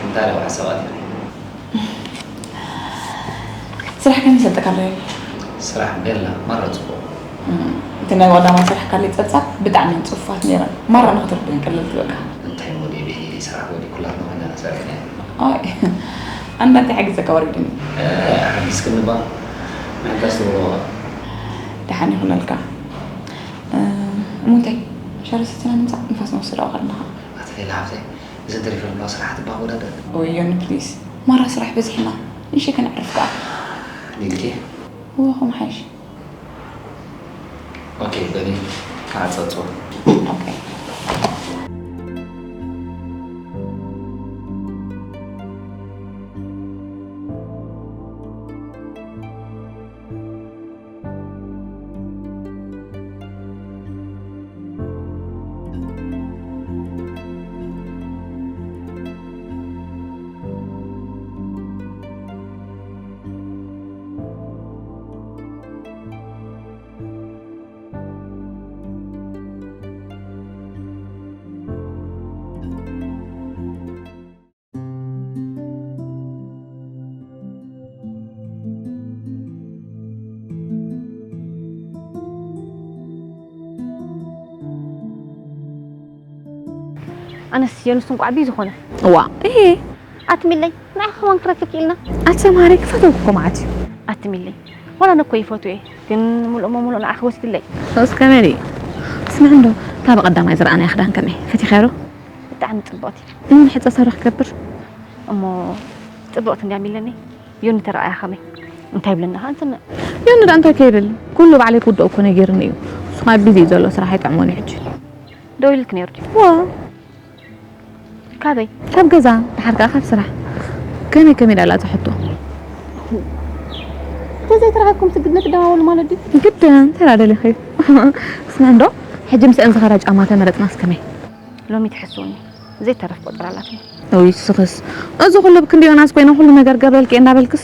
እንታይ ኣለዎ ሓሳባት ኢኺ? ስራሕ ከመይ ይሰልጠካ ኣሎ? ስራሕ ቤላ ማራ ጽቡቕ። እቲ ናይ ቀዳማይ ስራሕ ካለይ ጸብጻብ ብጣዕሚ ጽፉፋት ነይረን። ማራ ንክትርድእን ቅልል ትብለካ። እንታይ ሞዴል ኢኺ? ስራሕ ወዲኩላ ኣለኹ ኢና ሰሪሕና። ኣይ ኣንዳ እንታይ ሓጊዘካ ወሪድኒ። ሓጊዝክኒ ባ ምሕጋዝ ትብልዎ። ደሓን ይኹነልካ። እሞ እንታይ ሻሂ ሰቲና ንምጻእ ንፋስ ንወስድ ኣብኡ ከለና። ኣቲ ሌላ ሃብተይ እዘን ተሪፈን ኣለዋ ስራሓት እባ ክወዳደር። ወይ ዮኒ ፕሊስ ማራ ስራሕ በዚሕና። እሺ ከነዕርፍ ከኣ። ሊልኪ እወ ከምኡ ሓይሽ። ኦኬ በሊ ክዓጸጽዎ። ኦኬ። ኣነስ የኑስ እንቋዕ ብይ ዝኾነ እዋ እሄ ኣትሚለይ ንዓኺ ከማን ክረክብ ክኢልና ኣቲ ሰምሃረይ ክፈትወኪ እኮ መዓት እዩ ኣትሚለይ ዋላ ኣነ እኮ ይፈትዎ እየ ግን ሙሉእ መሙሉእ ንዓኺ ወሲድለይ ሶስ ከመይ ድዩ ስምዒ እንዶ እታ ብቐዳማይ ዝረኣናያ ክዳን ከመይ ፈቲኽያ ዶ ብጣዕሚ ጽብቕቲ እም ሕጸ ሰብሪ ክገብር እሞ ጽብቕቲ እንድያ ሚለኒ ዮኒ ተረኣያ ከመይ እንታይ ይብለና ኸኣ ንስምዕ ዮኒ ደኣ እንታይ ከይብል ኩሉ ባዕለይ ክውድኦ እኮ ነጊርኒ እዩ ንሱ ኸኣ ቢዚ እዩ ዘሎ ስራሕ ኣይጥዕሞን እዩ ሕጂ ደዊልልኪ ነይሩ ድዩ ዋ ካበይ ካብ ገዛ ደሓር ከኣ ካብ ስራሕ ከመይ ከመይ ዳላ ትሕቶ ተዘይተራኸብኩም ትግድነ ትደዋወሉ ማለት ድዩ ግድን እንታይ ደኣ ደሊኺ ስምዒ እንዶ ሕጂ ምስአን ዝኸዳ ጫማ ተመረጽናስ ከመይ ሎሚ ትሕስውኒ ዘይተርፍ ቁጽሪ ኣላትኒ። እውይ ስኽስ እዚ ኩሉ ብክንደይ ዮናስ ኮይነ ኩሉ ነገር ገብረልኪ እየ እንዳበልክስ።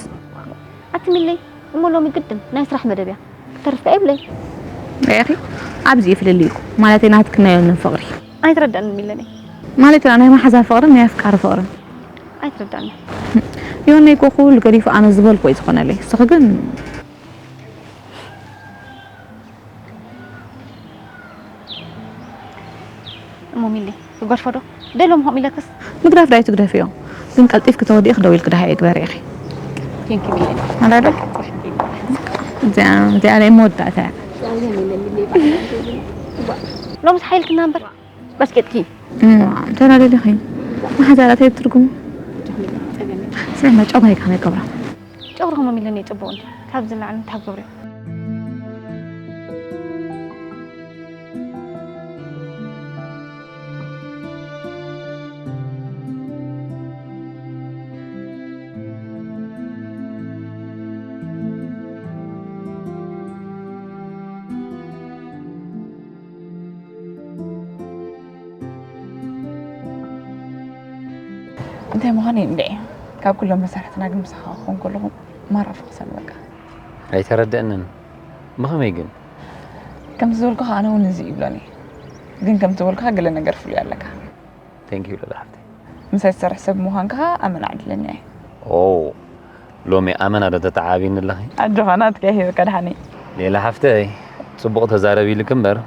ኣቲ ሚለይ እሞ ሎሚ ግድን ናይ ስራሕ መደብ እያ ክተርፍ ከኣ ይብለይ። ሪኢኺ ኣብዚ እዩ ፍልልይኩም ማለተይ ናትክን ናይ ዮንን ፍቕሪ። ኣይትረድኣንን ሚለነይ። ማለተይ ናይ መሓዛ ፍቕርን ናይ ኣፍቃሪ ፍቕርን። ኣይትረድኣንን። ዮነይ እኮ ኩሉ ገዲፉ ኣነ ዝበልኩ እዩ ዝኾነለይ ንስኺ ግን እሞ ሚሊ ክገድፎ ዶ ደሎም ሆም ኢለክስ ምግዳፍ ዳይ ትግደፍዮ ግን ቀልጢፍኪ ተወዲእኪ ደው ኢልኪ ደሃየ ግበሪ ኢኺ ቴንኪ ሚሊ ኣዳዶ እዚኣ እዚኣ ናይ መወዳእታ እያ ሎምስ ሓይልክና እምበር በስኬትኪ ተላለሊኺ መሓዛላት ትርጉሙ ስዕና ጨጓይ ከመይ ገብራ ጨጉርኹም ሚለኒ ጽቡቕ እንዲ ካብዚ ንላዕሊ እንታይ ክገብሩ እዮም እንታይ ምዃን እዩ እንድዒ ካብ ኩሎም መሳርሕትና ግን ምሳኻ ክኾን ከለኹ ማራ ፈኽሰኒ በቃ ኣይተረድአንን ብኸመይ ግን ከምቲ ዝበልኩኻ ኣነ እውን እዚ ይብሎኒ ግን ከምቲ ዝበልኩኻ ገለ ነገር ፍሉይ ኣለካ Thank you ሉላ ሓፍተይ። ምሳይ ዝሰርሕ ሰብ ምዃንካ ኣመና ዕድለኛ እየ። ኦው ሎሚ ኣመና ዶ ተተዓባብይኒ ኣለኺ? ኣጆኻ ናትካ እየ ሂበካ ደሓነይ። ሌላ ሓፍተይ ጽቡቕ ተዛረቢ ኢልኪ እምበር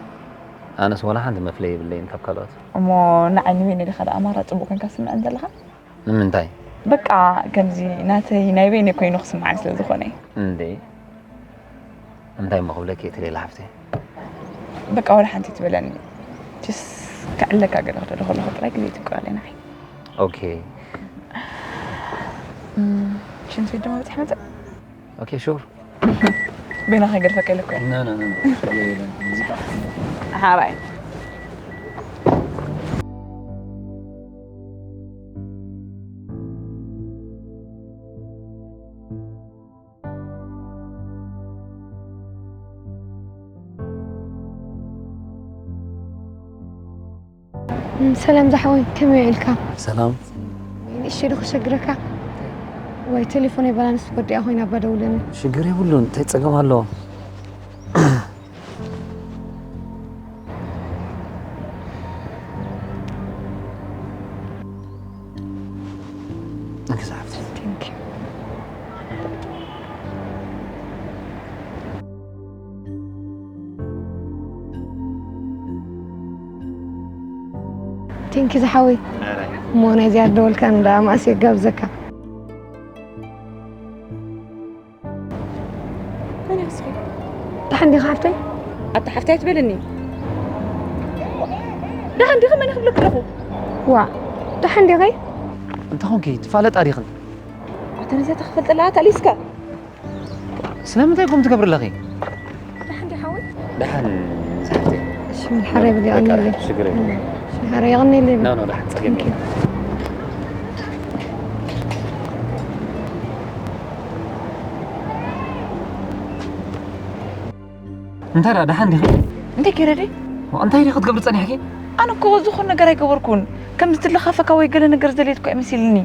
ኣነስ ዋላ ሓንቲ መፍለይ የብለይን ካብ ካልኦት። እሞ ንዓይ ንበይነይ ዲኻ ደኣ ማራ ጽቡቕ ኮንካ ትስምዐኒ ዘለኻ? ንምንታይ? በቃ ከምዚ ናተይ ናይ በይነይ ኮይኑ ክስምዓኒ ስለ ዝኾነ እዩ። እንዴ እንታይ እሞ ክብለኪ እየ እቲ ሌላ ሓፍተይ? በቃ ዋላ ሓንቲ ትበለኒ ጅስ ክዕለካ ገለ ክደለ ከለኹ ጥራይ ግዜ ትቆራለ ናኸይ ኦኬ ሽንቲ ቤት ድማ በፂሕ መፅእ ኦኬ ሹር ቤና ከይገድፈካ ኢለ እኮ ኖ ኖ ኖ ሓራይ ሰላም ዝሓወይ ከመይ ውዒልካ? ሰላም ንእሽተይ ዶ ከሸግረካ? ወይ ቴሌፎነይ ባላንስ ወዲኣ ኮይና እባ ደውለኒ። ሽግር የብሉን እንታይ ጸገም ኣለዎ? ክሳብቲ Thank you. Thank you ዝሓወይ። እሞ ናይ ዝያድ ደወልካ እንዳ ማእስ የጋብዘካ። መን ኢኻ እስኺ? ደሓን ዲኻ ሓፍተይ? ኣታ ሓፍተይ ኣይትበልኒ። ደሓን ዲኺ መን ክብለኪ ኣለኹ? ዋ፣ ደሓን ዲኺ? እንተ ኾንኪ ትፋለጣ ዲኽን? ኣታ ነዚኣ ተኽፈልጠላ ኣታ ሊስካ። ስለምንታይ ከምኡ ትገብሪ ኣለኺ? ደሓን ዲ ሓወይ? ደሓን ዝሓፍተይ እሺ፣ ምን ሓረይ ብሊ ኣንሊ። ሽግር የለን። ምን ሓረይ ኣንሊ። ኖ ኖ ደሓን ጸገም የለን። እንታይ ደኣ ደሓን ዲኺ? እንታይ ገይረ ደይ? እንታይ ዲኺ ክትገብሪ ጸኒሕኪ? ኣነ እኮ ዝኾነ ነገር ኣይገበርኩን። ከም ዝትለኻፈካ ወይ ገለ ነገር ዘልየት እኮ ኣይመሲልኒ።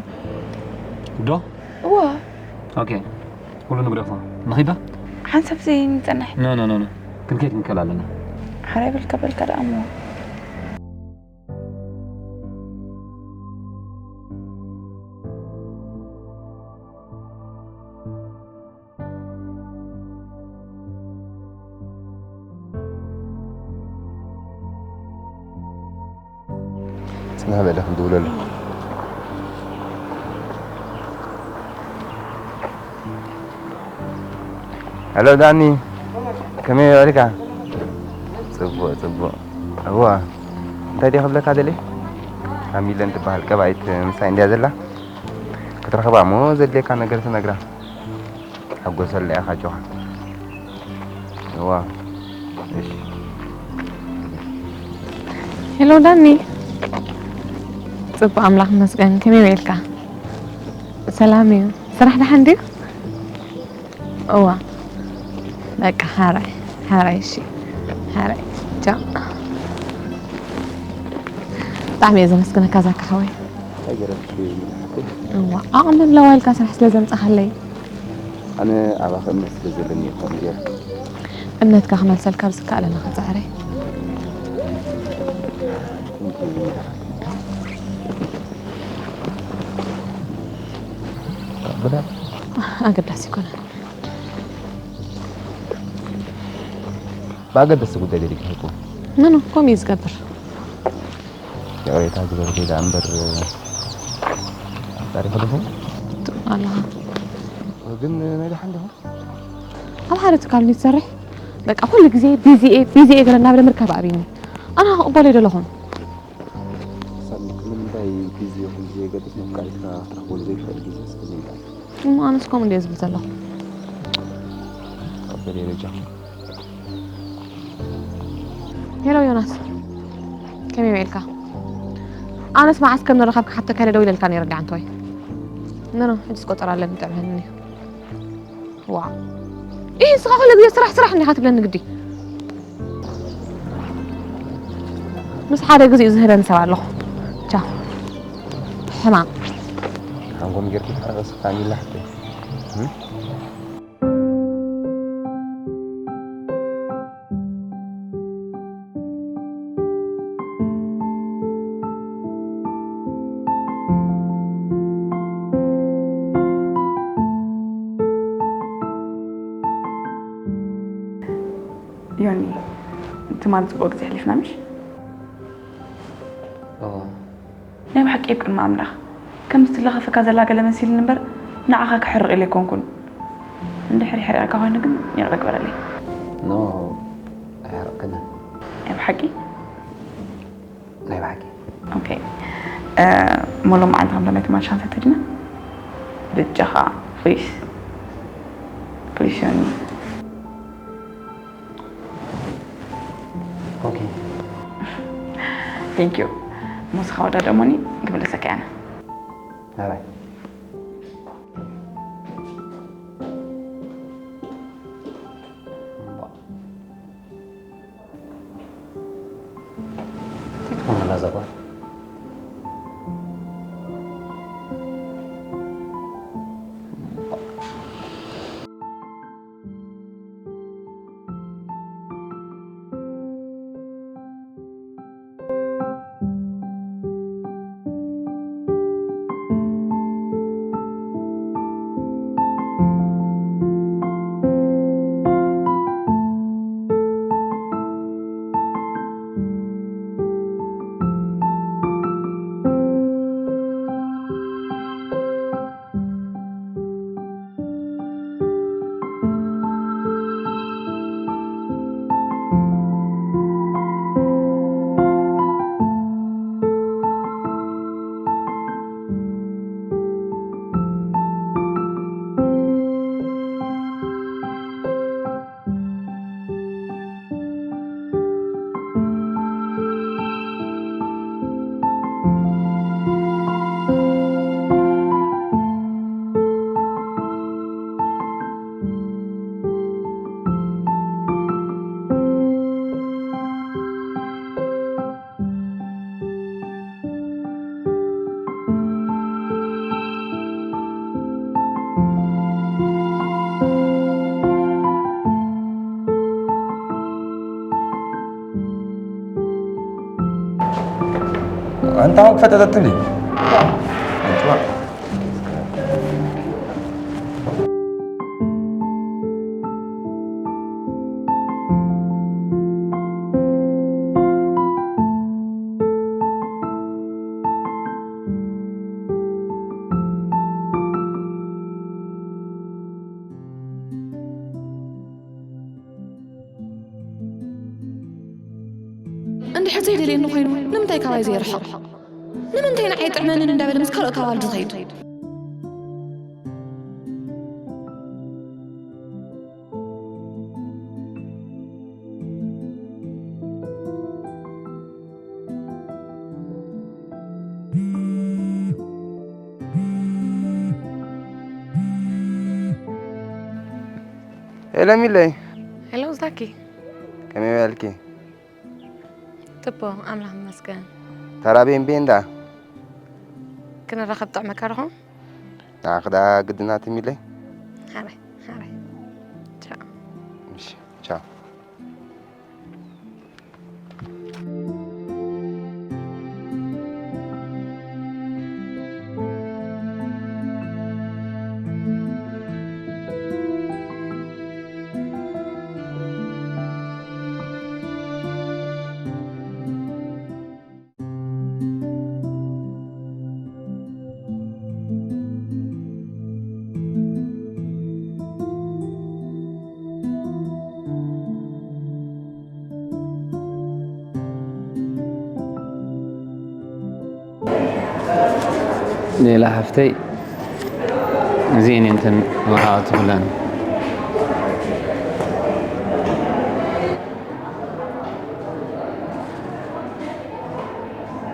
ዶ? እዋ፣ ኦኬ። ኩሉ ንግደፎ። ንኺዳ? ሓንሳብ ዘይንጸንሕ። ኖ ኖ ኖ ኖ። ክንከይድ ንከል ኣለና። ሓራይ በልካ በልካ ደኣ እሞ። ጽንሕ በለ ክንድውለሉ። ሄሎ ዳኒ፣ ከመይ ውዒልካ? ጽቡቕ ጽቡቕ። እዋ፣ እንታይ ድየ ክብለካ ደልየ? ካሚለን ትበሃል ቀባኢት ምሳይ እንድያ ዘላ። ክትረኽባ እሞ ዘድልየካ ነገር ትነግራ። ሓጎሰላ ኢኻ ኣጆኻ። እዋ፣ እሺ። ሄሎ ዳኒ፣ ጽቡቕ ኣምላኽ ይመስገን። ከመይ ውዒልካ? ሰላም እዩ። ስራሕ ደሓን ድዩ? እዋ። በቃ ሓራይ ሓራይ። እሺ ሓራይ። ቻው። ብጣዕሚ እየ ዘመስግነካ ዛካ ሓወይ። ኣይገረምሽ ሓፍተይ። እዋ፣ ዓቕሚ ኣለዋ ኢልካ ስራሕ ስለ ዘምጻኻለይ። ኣነ ኣባኺ እምነት ስለ ዘለኒ እየ ከምኡ ገይረ። እምነትካ ክመልሰልካ ብዝከኣለኒ ክጽዕር እየ። ኣገዳሲ ኣይኮነን። ብኣገደስቲ ጉዳይ ደሊክ ይሕቁ። ምኑ ከምኡ እዩ ዝገብር። ይቕሬታ ግበርለይ ደኣ እምበር ኣፍቃሪ ከለኹ ትርጉም ኣለኻ። ግን ናይ ደሓን ዲኹም? ኣብ ሓደ ትካል እንድዩ ትሰርሕ። በቃ ኩሉ ግዜ ቢዚ እየ ቢዚ እየ ገለ እናበለ ምርካብ ኣብዩኒ። ኣነ ክቕበሎ ኣይደለኹን። ሳሚ፣ ንምንታይ ቢዚ ይኹን ዘይገድስ መፍቃሪትካ ክትረኽበሉ ዘይትኽእል ግዜ እስከ ዘይምጻእ? እሞ ኣነስ ከምኡ እንድየ ዝብል ዘለኹ። ኣብ ገለ ደረጃ ሄሎ ዮናስ፣ ከመይ ውዒልካ? ኣነስ መዓስ ከም ንረኸብ ክሓተካ ኢለ ደው ኢለልካ ነይረ ዳዓንተ ወይ። ኖ ኖ፣ ሕጅስ ቆጸራ ኣለኒ ጥዕመኒ። ዋ። ይህ ንስኻ ኩሉ ግዜ ስራሕ ስራሕ እንዲኻ ትብለኒ ግዲ። ምስ ሓደ ግዚኡ ዝህበኒ ሰብ ኣለኹ። ቻው። ሕማም። ሓንጎም ጌርኪ ተሓረስ ካሚላ ሓፍተይ። ዮኒ፣ ትማሊ ጽቡቕ ግዜ ኣሕሊፍና ምሽ? ኦ፣ ናይ ብሓቂ ኣብ ቅድሚ ኣምላኽ ከም ዝትለኸፈካ ዘላ ገለ መሲልኒ እምበር ንዓኻ ክሕርቕ ኢለ ኣይኮንኩን። እንድሕር ይሕርቐካ ኮይኑ ግን ይቕረ ግበረለይ። ኖ፣ ኣይሕርቕክን። ናይ ብሓቂ? ናይ ብሓቂ። ኦኬ። እ፣ ሞሎ መዓልቲ ከም ናይ ትማሊ ቻንስ ተድና? ብጃኻ፣ ፕሊስ። ፕሊስ ዮኒ። ኦኬ። ቴንክ ዩ። ሞስኻ ወዳደሞኒ ክምለሰካ ያነ። ኣባይ። ትኾን ኣላ እዛ ጓል? ኣንታ ክፈጠጠትኒ። እንድሕር ዘይደልየኒ ኮይኑ ንምንታይ ካባይ ዘይርሕቕ? ንምንታይ ንዓይ ጥዕመንን እንዳበለ ምስ ካልኦት ኣዋልድ ዝኸይድ? ሄሎ ሚለይ። ሄሎ ዛኪ። ከመይ ዋልኪ? ጽቡቕ፣ ኣምላኽ ይመስገን። ተራቤን ቤንዳ። ክንራኸብ ጥዕመካ ዲኹም? ንዓኺ ደኣ ግድናት ሚለይ። ሓራይ፣ ሓራይ። ቻው። እሺ፣ ቻው። ሌላ ሓፍተይ፣ እዚኤን እየን እተን መርዓውቲ ኩለን።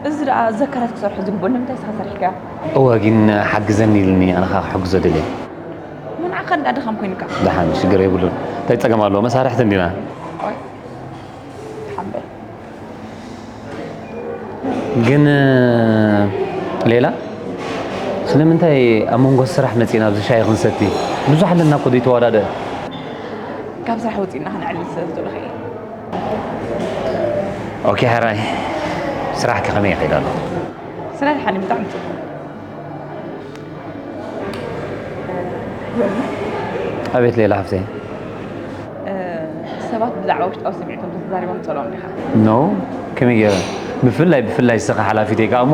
እዚ ደኣ ዘካታት ክሰርሑ ዝግብኡ ንምንታይ ኢኻ ሰሪሕካዮ? እወ፣ ግን ሓግዘኒ ኢልኒ፣ ኣነ ኸኣ ክሕግዞ ደልየ። መን ዓኻ እንዳ ድኻም ኮይኑካ? ደሓን፣ ሽግር የብሉን። እንታይ ጸገም ኣለዎ? መሳርሕቲ እንዲና። ኦይ፣ ሓምበል። ግን፣ ሌላ፣ ስለምንታይ ኣብ መንጎ ስራሕ መጺና ኣብዚ ሻሂ ክንሰቲ? ብዙሕ ኣለና እኮ ዘይተወዳደአ። ካብ ስራሕ ወጺእና ክነዕልል ስለ ዝደለኹ እየ። ኦኬ፣ ሕራይ። ስራሕኪ ከመይ ይኸይድ ኣሎ? ስራሕ ሓኒ ብጣዕሚ ጽቡቕ። ኣቤት ሌላ ሓፍተይ። እ፣ ሰባት ብዛዕባ ውሽጣዊ ስምዒቶም ተዛሪቦም ትጸልኦም ዲኻ? ኖ፣ ከመይ ገይረ? ብፍላይ፣ ብፍላይ ንስኺ ሓላፊተይ ከኣ እሞ፣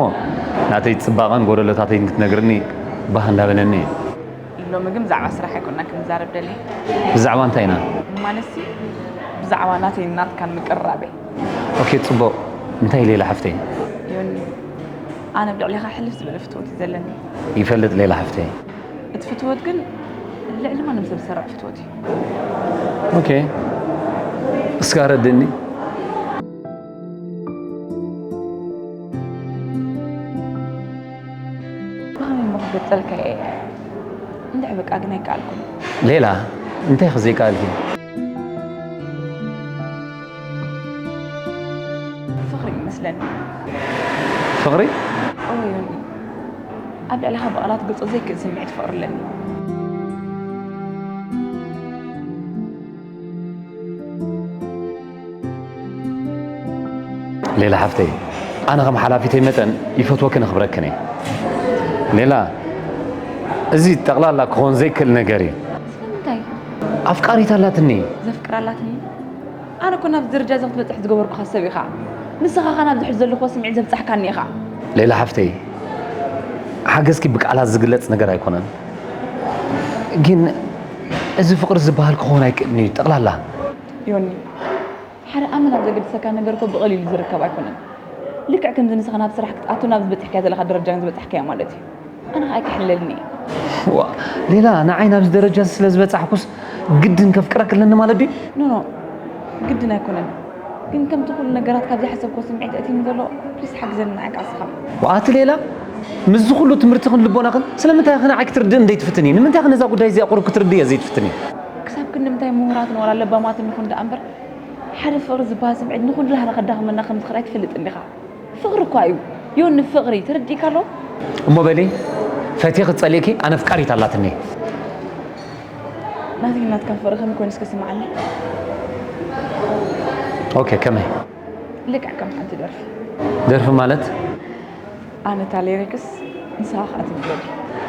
ናተይ ጽባቐን ጎደሎታተይን ክትነግርኒ ባህ እንዳበለኒ እዩ። ሎሚ ግን ብዛዕባ ስራሕ ኣይኮንና ክንዛረብ ደልየ። ብዛዕባ እንታይ ኢና? ማለትሲ፣ ብዛዕባ ናተይን ናትካን ምቅርራበይ። ኦኬ፣ ጽቡቕ። እንታይ ሌላ ሓፍተይ? ዮኒ፣ ኣነ ኣብ ልዕሌኻ ሕልፍ ዝበለ ፍትወት እዩ ዘለኒ። ይፈልጥ ሌላ ሓፍተይ። እቲ ፍትወት ግን ልዕሊ ማንም ሰብ ዝሰርዕ ፍትወት እዩ። ኦኬ፣ እስከ ኣረድእኒ። ብኸመይ እሞ ክገልጸልካ እየ? እንድዒ በቃ ግን ኣይከኣልኩን። ሌላ፣ እንታይ ኢኺ ዘይከኣልኪ? ፍቕሪ ይመስለኒ። ፍቕሪ? እወ ዮኒ፣ ኣብ ልዕሊኻ ብቓላት ክገልጾ ዘይክእል ስምዒት ፍቕሪ ኣለኒ። ሌላ ሓፍተይ፣ ኣነ ከም ሓላፊተይ መጠን ይፈትወክን ኣኽብረክን እየ። ሌላ፣ እዚ ጠቕላላ ክኾን ዘይክእል ነገር እዩ። ስለምንታይ? ኣፍቃሪት ኣላትኒ። ዘፍቅር ኣላትኒ? ኣነ እኮ ናብዚ ደረጃ እዚ ክትበጽሕ ዝገበርኩኻ ሰብ ኢኻ። ንስኻ ኸኣ ናብዚ ሕጂ ዘለኹዎ ስምዒት ዘብጻሕካኒ ኢኻ። ሌላ ሓፍተይ፣ ሓገዝኪ ብቃላት ዝግለጽ ነገር ኣይኮነን። ግን እዚ ፍቕሪ ዝበሃል ክኸውን ኣይክእልን እዩ። ጠቕላላ ዮኒ፣ ሓደ ኣመና ዘገድሰካ ነገር እኮ ብቐሊሉ ዝርከብ ኣይኮነን። ልክዕ ከምዚ ንስኻ ናብ ስራሕ ክትኣቱ ናብ ዝበጽሕካዮ ዘለኻ ደረጃ ግን ዝበጽሕካዮ ማለት እዩ። ኣነ ኸኣ ኣይክሕለልኒ እየ። ዋ፣ ሌላ፣ ንዓይ ናብዚ ደረጃ ስለ ዝበጻሕኩስ ግድን ከፍቅረኪ ኣለኒ ማለት ድዩ? ኖ፣ ኖ፣ ግድን ኣይኮነን። ግን ከምቲ ኩሉ ነገራት ካብ ዘይሓሰብኮ ስምዒት እትኒ ዘሎ ፕሊስ ሓግዘኒ ንዓይ ከዓስኻ። ወኣቲ ሌላ፣ ምስዚ ኩሉ ትምህርትኽን ልቦናኽን ስለምንታይ ኽን ንዓይ ክትርድእን ዘይትፍትኒ? ንምንታይ ኽን ነዛ ጉዳይ እዚኣ ቁሩብ ክትርድእያ ዘይትፍትኒ? ክሳብ ክንዲ ምንታይ ምሁራትን ዋላ ለባማትን ንኹን ደኣ እምበር፣ ሓደ ፍቕሪ ዝበሃል ስምዒት ንኹሉ ሃረ ከዳኽመና ከም ዝኽእል ኣይትፈልጥን ዲኻ? ፍቕሪ እኳ እዩ። ዮኒ ፍቕሪ ተረዲእካ ኣሎ? እሞ በሊ፣ ፈትየ ክትጸልእኪ ኣነ ኣፍቃሪት ኣላትኒ። ናተይ ናትካ ፍቕሪ ከመይ ኮይኑ እስከ ስምዓኒ? ኦኬ፣ ከመይ? ልክዕ ከም ሓንቲ ደርፊ። ደርፊ ማለት? ኣነ እታ ሊሪክስ፣ ንስኻ ኸኣ እቲ ሜሎዲ።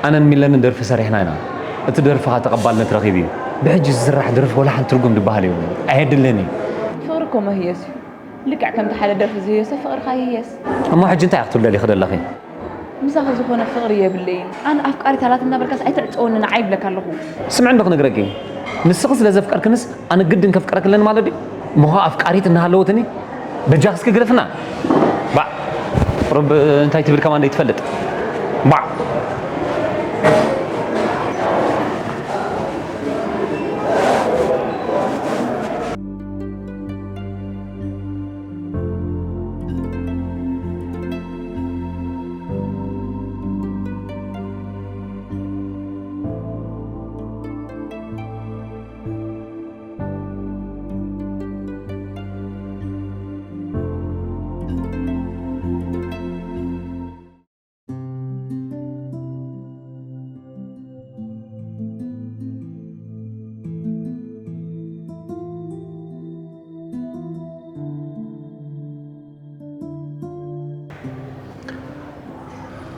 ኣነን ሚለንን ደርፊ ሰሪሕና ኢና። እቲ ደርፊ ኸኣ ተቐባልነት ረኺቡ እዩ። ብሕጂ ዝስራሕ ደርፊ ወላ ሓንቲ ትርጉም ዝበሃል የብሉን። ኣየድልን እዩ። ፍቕሪ እኮ መህየሲ እዩ። ልክዕ ከምቲ ሓደ ደርፊ ዝህየሶ ፍቕርኻ ይህየስ። እሞ ሕጂ እንታይ ኢኺ ክትብሊ ደሊኺ ዘለኺ? ምሳኺ ዝኾነ ፍቕሪ የብለይን። ኣነ ኣፍቃሪት ኣላትኒ እናበልካስ ኣይትዕጸወኒ ንዓይ ይብለካ ኣለኹ። ስምዒ እንዶ ክነግረኪ። ንስኺ ስለ ዘፍቀርክንስ ኣነ ግድን ከፍቅረኪ ኣለኒ ማለት ድዩ? እሞ ኸኣ ኣፍቃሪት እናሃለወትኒ በጃኺ እስኪ ግደፍና። ባዕ። ቁሩብ እንታይ ትብል ከማን ዘይትፈልጥ። ባዕ።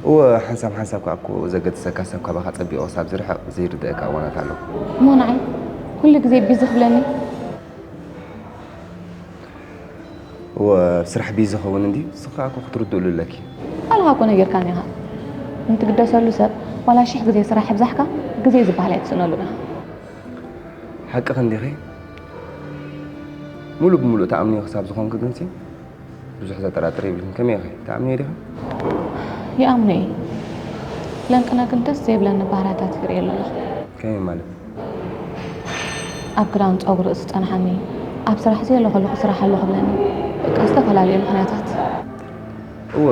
እወ፣ ሓንሳብ ሓንሳብ ከኣ እኮ ዘገድሰካ ሰብ ካባኻ ጸቢቑ ክሳብ ዝርሕቕ ዘይርድኣካ እዋናት ኣሎ። እሞ ንዓይ ኩሉ ግዜ ቢዚ ክብለኒ? እወ፣ ስራሕ ቢዚ ኸውን እንድዩ፣ ንስኻ እኮ ክትርድእሉ ኣለኪ። ባዕልኻ እኮ ነጊርካኒ ኢኻ። እንትግደሰሉ ሰብ ዋላ ሽሕ ግዜ ስራሕ ይብዛሕካ፣ ግዜ ዝበሃል ኣይትስእነሉን ኢኻ። ሓቅኺ እንዲኺ? ሙሉእ ብሙሉእ ትኣምንዮ ክሳብ ዝኾንኪ ግንሲ፣ ብዙሕ ዘጠራጥር የብልክን። ከመይ ኢኺ? ትኣምንዮ ዲኺ? ይኣምኖ እየ። ለንቅነ ግን ደስ ዘይብለኒ ባህርያታት ይርእየሉ ኣለኹ። ከመይ ማለት? ኣብ ክዳን ጸጉሪ ርእሲ ዝጸንሓኒ፣ ኣብ ስራሕ ዘየለ ከለኹ ስራሕ ኣሎ ክብለኒ። በቃ ዝተፈላለዩ ምኽንያታት። እወ፣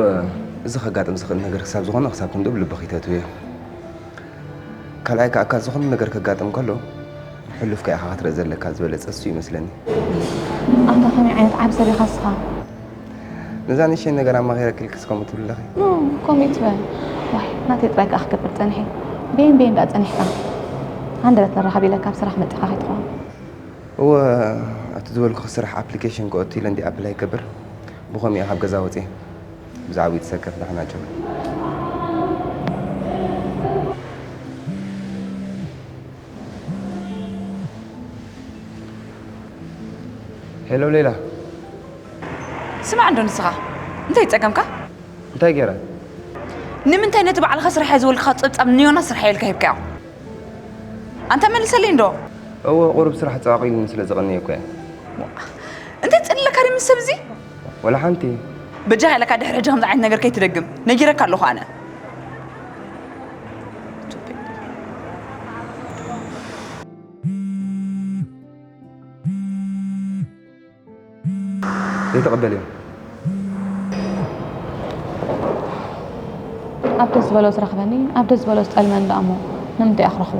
እዚ ከጋጥም ዝኽእል ነገር ክሳብ ዝኾነ ክሳብ ክንድኡ ብልብኺ ተእትውዮ። ካልኣይ ከኣ፣ ካብ ዝኾነ ነገር ከጋጥም ከሎ፣ ሕሉፍካ ኢኻ ክትርኢ ዘለካ ዝበለጸ እሱ ይመስለኒ። ኣንታ ከመይ ዓይነት ዓቢ ሰብ ኢኻ እስኻ? ነዛ ንእሽተይ ነገር ኣማኺረክልክስ ከምኡ ትብሊ ኣለኺ? ኖ፣ ከምኡ ኣይትበል። ዋይ፣ ናተይ ጥራይ ከኣ ክገብር ጸኒሐ። በየን በየን ደኣ ጸኒሕካ? ሃንደበት ንራኸብ ኢለ ካብ ስራሕ መጺኻ ከይትኸውን። እወ፣ እቲ ዝበልኩኺ ስራሕ ኣፕሊኬሽን ክኣቱ ኢለ እንዲ ኣፕላይ ክገብር። ብኸምኡ እየ ካብ ገዛ ወጺኤ። ብዛዕባኡ ይትሰከፍ፣ ደሓን ኣጆኺ። ሄሎ ሌላ። ስማዕ እንዶ ንስኻ፣ እንታይ ጸገምካ? እንታይ ገይረ? ንምንታይ ነቲ ባዕልኻ ስራሕ እየ ዝበልካ ጸብጻብ ንዮናስ ስራሕ እየ ኢልካ ሂብካዮ? ኣንታ መልሰለይ እንዶ። እወ፣ ቁሩብ ስራሕ ጸዋቒሉኒ ስለ ዝቐነየ እኮ እየ። እንታይ ጸሊለካ ድዩ ምስ ሰብ እዚ? ወላ ሓንቲ። በጃኻ ኢለካ ድሕሪ ሕጂ ከምዚ ዓይነት ነገር ከይትደግም ነጊረካ ኣለኹ ኣነ። ዘይተቐበልዮ። ኣብ ደስ ዝበሎ ዝረኽበኒ፣ ኣብ ደስ ዝበሎ ዝጠልመኒ ደኣ እሞ ንምንታይ እየ ክረኽቦ?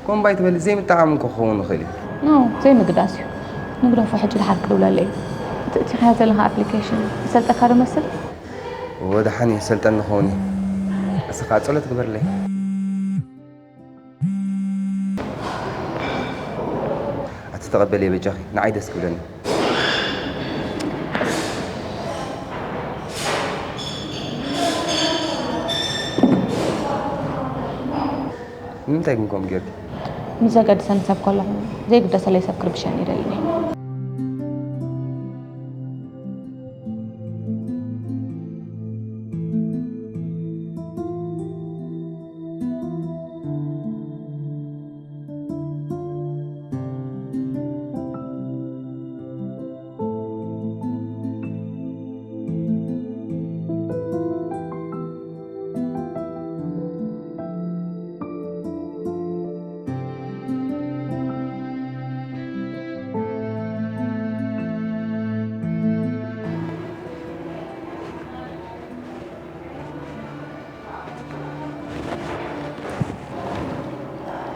ኮምባይ ትበሊ ዘይምጠዓም እኮ ክኸውን ይኽእል እዩ። ኖ፣ ዘይምግዳስ እዩ። ንግደፎ፣ ሕጂ ድሓር ክድውለለይ እዩ። እቲ እቲኻዮ ዘለኻ ኣፕሊኬሽን ይሰልጠካ ዶ መስል? እወ፣ ደሓን እዩ፣ ይሰልጠኒ ክኸውን እዩ። እስኻ ጸሎት ግበርለይ። ኣቲ ተቐበልየ በጃኺ፣ ንዓይ ደስ ክብለኒ። ንምንታይ ግን ከምኡ ጌርኪ? ምስ ዘገድሰኒ ሰብ ከለኹ፣ ዘይግደሰለይ ሰብ ክርብሸኒ ኣይደልን እየ።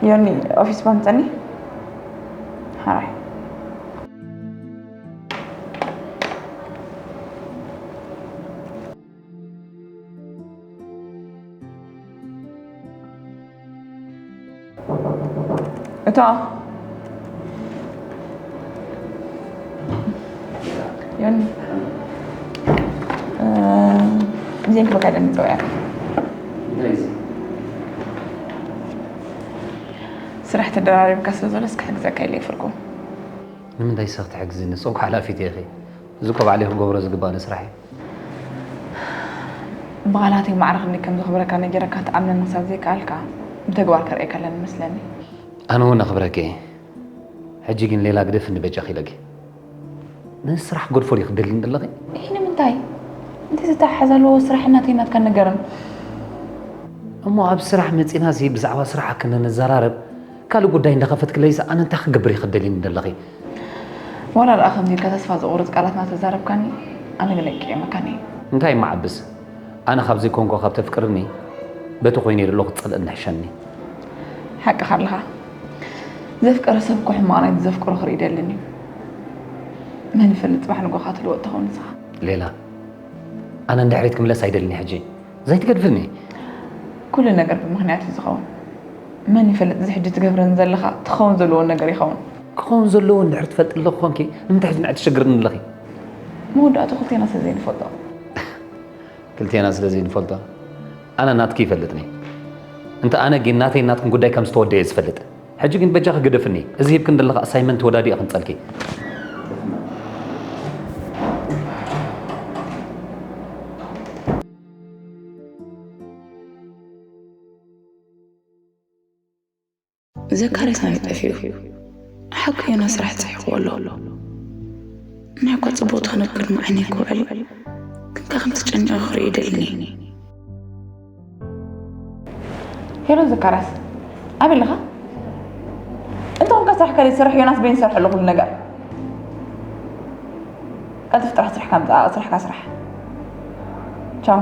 ዮኒ፣ ኦፊስ ባምፀኒ ሓራይ። እታ ዮኒ፣ እ፣ ብዘይ ክበካ ደም ጸውያ። ስራሕ ተደራሪብካ ስለ ዘሎ እስኪ ሕግዘካ ኢለ ይፍርኩ። ንምንታይ ሰኽ ትሕግዝኒ? ንስኺ እኮ ሓላፊት ኢኺ። እዚ እኮ ባዕለይ ክገብሮ ዝግባእኒ ስራሕ እዩ። ብቓላተይ ማዕረ ክንደይ ከም ዘኽብረካ ነጊረካ ትኣምነኒ ክሳብ ዘይከኣልካ፣ ብተግባር ከርእየካ ኣለኒ መስለኒ። ኣነ እውን ኣኽብረኪ እየ። ሕጂ ግን ሌላ ግደፍኒ በጃኺ ኢለኪ። ነዚ ስራሕ ክገድፎ ድዩ ክደልኒ ዘለኺ? ይህ ንምንታይ? እንታይ ዝተሓሓዝ ኣለዎ ስራሕ እናተይ ናትካ ነገርን? እሞ ኣብ ስራሕ መፂናሲ ብዛዕባ ስራሕ ክንዛራረብ ካልእ ጉዳይ እንዳኸፈትክለይስ ኣነ እንታይ ክገብር እየ ክደልኒ ዘለኺ? ዋላ ደኣ ከምዚ ኢልካ ተስፋ ዘቑርጽ ቃላት እናተዛረብካኒ ኣነ ግን ኣይቅየመካን እየ። እንታይ እሞ ዓብስ? ኣነ ካብ ዘይኮንኩ ካብ ተፍቅርኒ በቲ ኮይነ ዘለኹ ክጸልእኒ ይሕሸኒ። ሓቅኻ ኣለኻ። ዘፍቀረ ሰብ እኮ ሕማቕ ናይቲ ዘፍቅሮ ክርኢ ደልን እዩ። መን ይፈልጥ ጽባሕ ንጎኻ ትልወጥ ትኸውን ንስኻ። ሌላ፣ ኣነ ንድሕሪት ክምለስ ኣይደልን እየ ሕጂ። ዘይትገድፍኒ። ኩሉ ነገር ብምኽንያት እዩ ዝኸውን። መን ይፈልጥ እዚ ሕጂ ትገብረን ዘለኻ ትኸውን ዘለዎን ነገር ይኸውን። ክኸውን ዘለዎ እንድሕር ትፈልጢ ኣለኹ ኮንኪ ንምንታይ ሕጂ ንዓይ ትሸግርኒ ኣለኺ? መወዳእቱ ክልቴና ስለ ዘይንፈልጦ። ክልቴና ስለ ዘይንፈልጦ ኣነ ናትኪ ይፈልጥኒ። እንተ ኣነ ግን ናተይ ናትኩም ጉዳይ ከም ዝተወደየ ዝፈልጥ። ሕጂ ግን በጃኺ ግደፍኒ። እዚ ሂብክን ዘለኻ ኣሳይመንት ወዳዲኣ ክንጸልኪ። ዘካርያስ ናበይ ጠፊኡ? ሓቁ ዮናስ ስራሕ ጽሒቕዎ ኣሎ። ናይ እኳ ጽቡቕ ትኾነ ቅድሚ ዓይነይ ክውዕል፣ ግን ከ ከም ተጨኒቐ ክርኢ ደልኒ። ሄሎ ዘካርያስ፣ ኣበይ ኣለኻ? እንተ ኾንካ ስራሕካ ዘይትሰርሕ ዮናስ በይኑ ይሰርሕ ኣሎ ኩሉ ነገር። ቀልጥፍ ጥራሕ ስራሕካ ምጻእ፣ ስራሕካ ስራሕ። ቻው።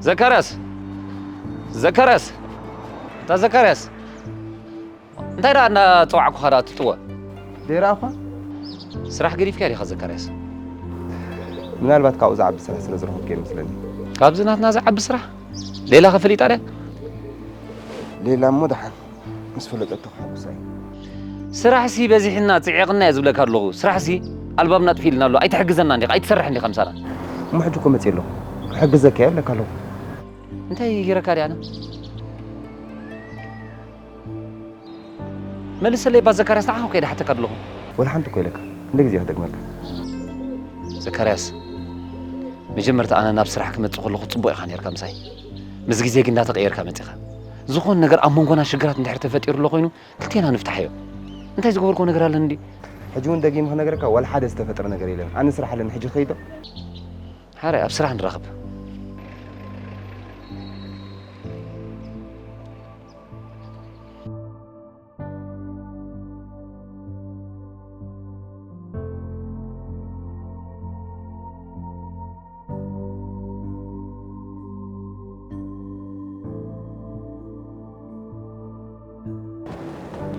ዘካርያስ! ዘካርያስ! እታ ዘካርያስ! እንታይ ደኣ እናጸዋዕኩኻ ደኣ ትጥወ? ደይረኣኹኻ? ስራሕ ገዲፍካ ዲኻ ዘካርያስ? ምናልባት ካብኡ ዝዓቢ ስራሕ ስለ ዝረኸብኩ ይመስለኒ። ካብዚ ናትና ዝዓቢ ስራሕ? ሌላ ከ ፈሊጣ ድያ? ሌላ እሞ ደሓን ምስ ፈለጠቶ ክሕጉሳ እየ። ስራሕሲ በዚሕና ጽዒቕና እየ ዝብለካ ኣለኹ። ስራሕሲ ኣልባብና ጥፊእልና ኣሎ። ኣይትሕግዘና እንዲኻ፣ ኣይትሰርሕ እንዲኻ ምሳና። እሞ ሕጂ እኮ መጺእ ኣለኹ። ክሕግዘካ እየ እብለካ ኣለኹ። እንታይ ገይረካ ድየ ኣነ? መልሰለይ እባ ዘካርያስ፣ ንዓኻ እኮ እየ ዝሓተካ ዘለኹ። ወላ ሓንቲ እኮ ኢለካ፣ ክንደይ ግዜ ክደግመልካ? ዘካርያስ፣ መጀመርታ ኣነ ናብ ስራሕ ክመጽእ ከለኹ ጽቡቕ ኢኻ ነይርካ ምሳይ። ምስ ግዜ ግን እንዳተቐየርካ መጺኻ። ዝኾነ ነገር ኣብ መንጎና ሽግራት እንድሕር ተፈጢሩ ኣሎ ኮይኑ፣ ክልቴና ንፍታሓዮ። እንታይ ዝገበርክዎ ነገር ኣለኒ እንዲ? ሕጂ እውን ደጊመ ክነግረካ፣ ዋላ ሓደ ዝተፈጥረ ነገር የለን። ኣነ ስራሕ ኣለኒ፣ ሕጂ ክኸይድ ዶ? ሓራይ ኣብ ስራሕ ንራኸብ።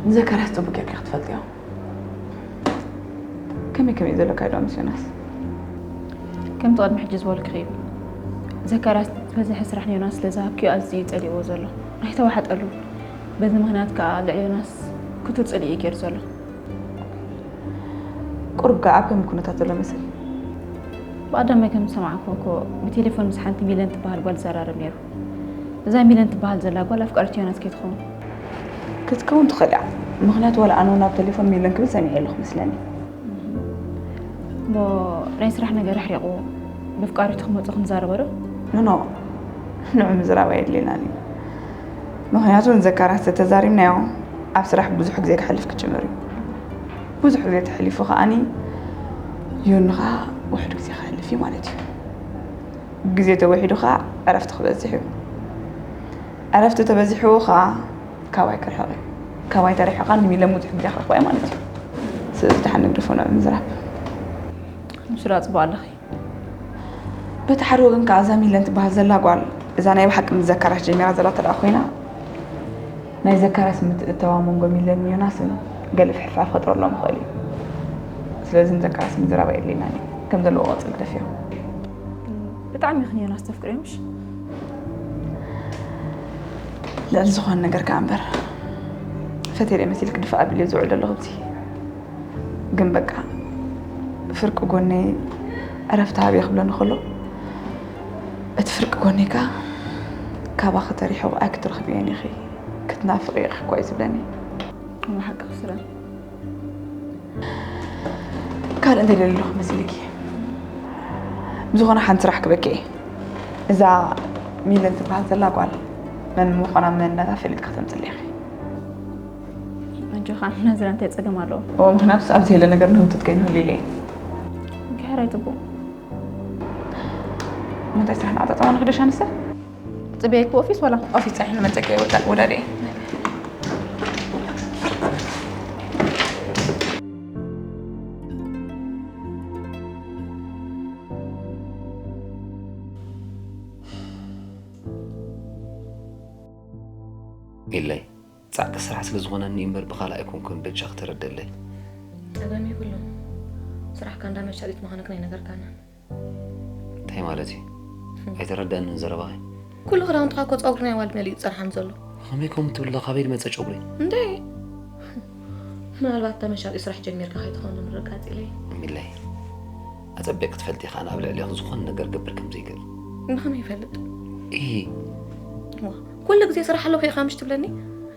ንዘካርያስ ጽቡቅ ጌርካ ክትፈልጥዮ። ከመይ ከመይ ዘለካ ኢሉ ምስ ዮናስ? ከምቲ ቅድሚ ሕጂ ዝበልኩኺ እዩ። ዘካርያስ ዝበዝሐ ስራሕ ንዮናስ ስለ ዝሃብክዮ ኣዝዩ እዩ ጸሊእዎ ዘሎ። ኣይተዋሕጠሉን። በዚ ምኽንያት ከኣ ልዕሊ ዮናስ ክቱር ጽልኢ እዩ ገይሩ ዘሎ። ቁሩብ ከ ኣብ ከመይ ኩነታት ዘሎ መስል? ብቐዳማይ ከም ዝሰማዕኩ እኮ ብቴሌፎን ምስ ሓንቲ ሚለን ትበሃል ጓል ዝዘራረብ ነይሩ። እዛ ሚለን ትበሃል ዘላ ጓል ኣፍቃሪት ዮናስ ከይትኸውን? ክትከውን ትኽእል እያ። ምኽንያቱ ዋላ ኣነ እውን ኣብ ቴሌፎን ሚለን ክብል ሰሚዐ ኣለኹ መስለኒ። እሞ ናይ ስራሕ ነገር ኣሕሪቕዎ ብኣፍቃሪቱ ክመጹ ክንዛረቦ ዶ? ኖ፣ ኖ። ንዑ ምዝራብ ኣየድልየናን እዩ። ምኽንያቱ ንዘካርያስ ተተዛሪብናዮ ኣብ ስራሕ ብዙሕ ግዜ ክሕልፍ ክጅምር እዩ። ብዙሕ ግዜ ተሕሊፉ ከኣኒ ዮኒ ኸኣ ውሑድ ግዜ ክሕልፍ እዩ ማለት እዩ። ግዜ ተወሒዱ ኸዓ ዕረፍቲ ክበዝሕ እዩ። ዕረፍቲ ተበዚሕዎ ኸዓ ካባይ ክርሕቕ እዩ። ካባይ ተሪሑ ኸዓ ንሚለን ብዙሕ ግዜ ክረኽባ እየ ማለት እዩ። ስለዚ ደሓን ንግደፎ ንዕኡ ምዝራብ። ንሱ ደኣ ጽቡቕ ኣለኺ። በቲ ሓደ ወገን ከኣ እዛ ሚለን ትበሃል ዘላ ጓል፣ እዛ ናይ ብሓቂ ምስ ዘካርያስ ጀሚራ ዘላ እንተ ደኣ ኮይና፣ ናይ ዘካርያስ ምትእትታው ኣብ መንጎ ሚለንን ዮናስን ገለ ፍሕፍሓ ክፈጥረሎም ይኽእል እዩ። ስለዚ ንዘካርያስ ምዝራብ ኣየድልየናን እዩ። ከም ዘለዎ ክቕጽል ግደፍዮ። ብጣዕሚ ኢኺ ንዮናስ ተፍቅርዮ ምሽ? ልዕሊ ዝኾነ ነገር ከኣ እምበር፣ ፈትየለይ መሲልኪ ድፋእ ኣቢለዮ ዝውዕል ዘለኹ ኣብዚ። ግን በቃ ፍርቂ ጎነይ ዕረፍቲ ሃብዮ ክብለኒ ከሎ፣ እቲ ፍርቂ ጎነይ ከኣ ካባኺ ተሪሑ ኣይክትረኽብዮን ኢኺ፣ ክትናፍቕዮ ኢኺ እኮ እዩ ዝብለኒ። ብሓቂ ክስረ። ካልእ እንታይ ደልየ ኣለኹ መሲልኪ? ብዝኾነ ሓንቲ ስራሕ ክበኪ እየ። እዛ ሚለን ትበሃል ዘላ ጓል መን ምዃና መንነታ ፈሊጥካ ተምፅለይ ኢኺ። ኣጆኻ፣ ናዝራ እንታይ ጸገም ኣለዎ? እዎ፣ ምኽንያቱስ ኣብዚ የለ ነገር ንህውትት ከይንህሉ ኢለ እየ። እንኪ ሕራይ ጽቡቕ። ምንታይ ስራሕ ንዓጣጣማ ንኽደሻ ንሰ? ጽበየኪ ኦፊስ ወላ? ኦፊስ ጸኒሕኒ መጸኪ ወዳ-፣ ወዳደ። ኢለይ። ጻዕቂ ስራሕ ስለ ዝኾነኒ እምበር ብኻልእ ኣይኮንኩን፣ በጃኺ ተረደለይ። ጸገም የብሉን። ስራሕካ እንዳ መሻጢት ምዃንክ ናይ ነገርካና። እንታይ ማለት እዩ? ኣይተረደኣንን ዘረባኺ። ኩሉ ክዳውንትኻ እኮ ጸጉሪ ናይ ኣዋልድ መሊኡ ዝጸንሓኒ ዘሎ። ከመይ ከምኡ ትብል ኣለኻ? ካበይ ዝመጸ ጨጉሪ? እንዴ! ምናልባት እንዳ መሻጢ ስራሕ ጀሚርካ ከይትኸውን ንምርግጋጽ ኢለ እየ። ሚለይ፣ ኣጸቢቕኪ ትፈልጢ ኢኻ፣ ኣነ ኣብ ልዕሌኺ ዝኾነ ነገር ክገብር ከም ዘይክእል። ብኸመይ ይፈልጥ? እሂ። ዋ፣ ኩሉ ግዜ ስራሕ ኣለኹ ኢኻ ምሽ ትብለኒ?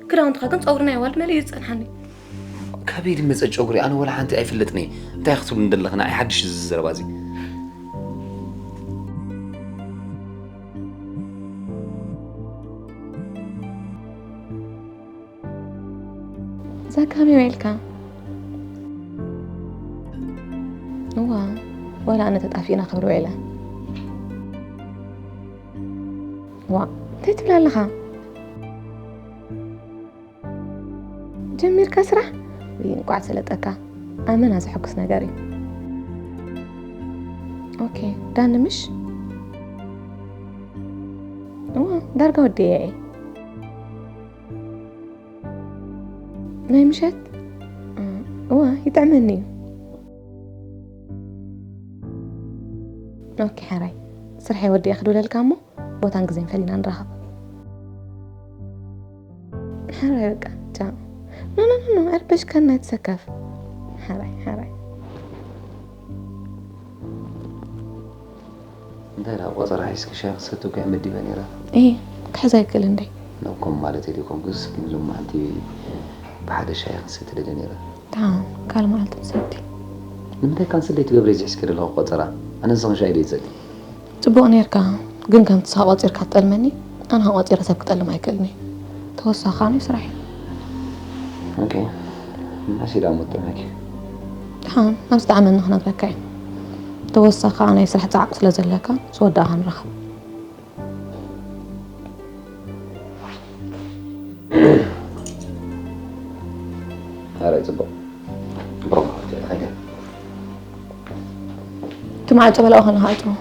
ክዳውንትኻ ግን ጸጉሪ ናይ ኣዋልድ መሊኡ እዩ ዝጸንሓኒ። ካበይ ዝመጸ ጨጉሪ? ኣነ ወላ ሓንቲ ኣይፍለጥን እየ። እንታይ ክትብሉ እንደለኺ? ንዓይ ሓድሽ እዚ ዘረባ እዚ። ዛካቢ ውዒልካ? እዋ፣ ዋላ ኣነ ተጣፊእና ክብል ውዒለ። ዋ፣ እንታይ ትብል ኣለኻ? ጀሚርካ ስራሕ? ውይ፣ እንቋዕ ሰለጠካ። ኣመና ዘሐጉስ ነገር እዩ። ኦኬ፣ ዳኒ ምሽ? እዋ፣ ዳርጋ ወዲኤ እየ። ናይ ምሸት? እ፣ እዋ፣ ይጥዕመኒ እዩ። ኦኬ፣ ሕራይ። ስርሐይ ወዲኤ ክድውለልካ እሞ፣ ቦታን ግዜን ፈሊና ንራኸብ። ሕራይ በቃ፣ ቻው። ኖ፣ ኖ፣ ኖ፣ ኖ፣ ኣረበሽካና፣ ኣይትሰከፍ። ሕራይ፣ ሕራይ። እንታይ ደኣ ቆጸራ ሒዝኪ ሻሂ ክትሰቲ እኮ እያ መዲበ ነይራ። እየ፣ ክሕዝ ኣይክእልን ደይ። ኖ፣ ከምኡ ማለት እየ ዘይኮንኩስ፣ ግን ሎማዓንቲ ብሓደ ሻሂ ክንሰቲ ደልየ ነይረ። ደሓን፣ ካልእ መዓልቲ ንሰቲ። ንምንታይ ካንስል ደይትገብሪ እዚ ሒዝኪ ዘለኹ ቆጸራ? ኣነ ንስኺ ሻሂ ደይትሰቲ። ጽቡቕ ኔርካ፣ ግን ከምቲ ንስኻ ቆጺርካ ትጠልመኒ፣ ኣነ ኸኣ ቆጺረ ሰብ ክጠልም ኣይክእልን እየ። ተወሳኺ ኸኣ ናይ ስራሕ እዩ። ኦኬ፣ መዓስ ኢላ እሞ ትጥዕመኪ? ደሓን፣ ኣብ ዝጠዓመኒ ክነግረካ እየ። ተወሳኺ ኸኣ ናይ ስራሕ ጻዕቂ ስለ ዘለካ፣ ምስ ወዳእኻ ንራኸብ። ኣረ ጽቡቕ። ብሮም፣ ከይደ። እቲ ማዕጾ በላኡ ከለኻ ኣጽዎ።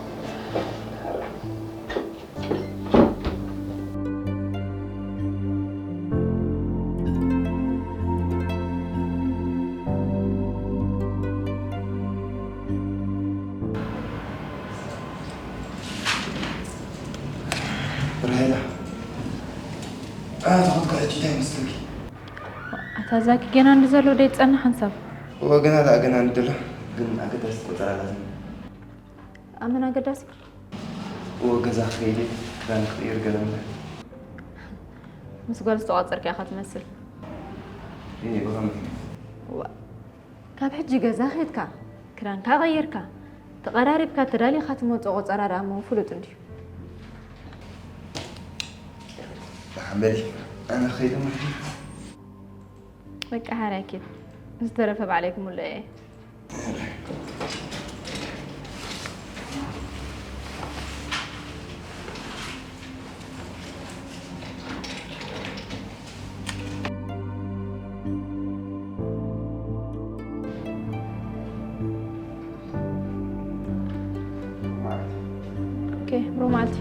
ራሄላ፣ ኣታ ኾትካ ሕጂ እንታይ ይመስለኪ? ኣታ ዛኪ፣ ገና እንዲ ዘሎ ደይ ትጸንሕ ሓንሳብ? እወ፣ ገና ደኣ ገና እንዲ ዘሎ፣ ግን ኣገዳሲ ቆጸራ ኣላትኒ። ኣመን ኣገዳሲ? እወ፣ ገዛ ክኸይድ እየ፣ ክዳን ክቕይር ገለ ምለ። ምስ ጓል ዝተቋጸርካ ኢኻ ትመስል። እየ፣ ብኸመይ? ዋ፣ ካብ ሕጂ ገዛ ኸድካ፣ ክዳንካ ቀይርካ፣ ተቐራሪብካ ተዳሊኻ ትመጾ ቆጸራ ደኣ እሞ ፍሉጥ እንድዩ። ደሓን በሊ፣ ኣነ ኸይደ ማለት እዩ። በቃ ሓራይ ኪድ፣ ዝተረፈ ባዕለይ ክምልኦ እየ። ብሩህ መዓልቲ።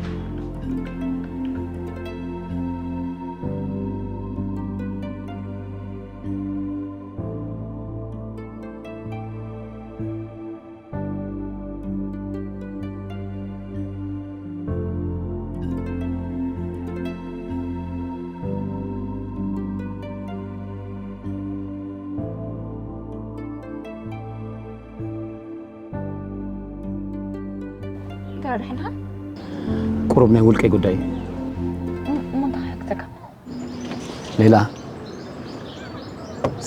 ተረድሕና? ቁሩብ ናይ ውልቀይ ጉዳይ እዩ። እሞ እንታይ ክሕግዘካ? ሌላ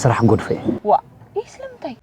ስራሕ ጎድፈ እየ። ዋ ይህ ስለምንታይ?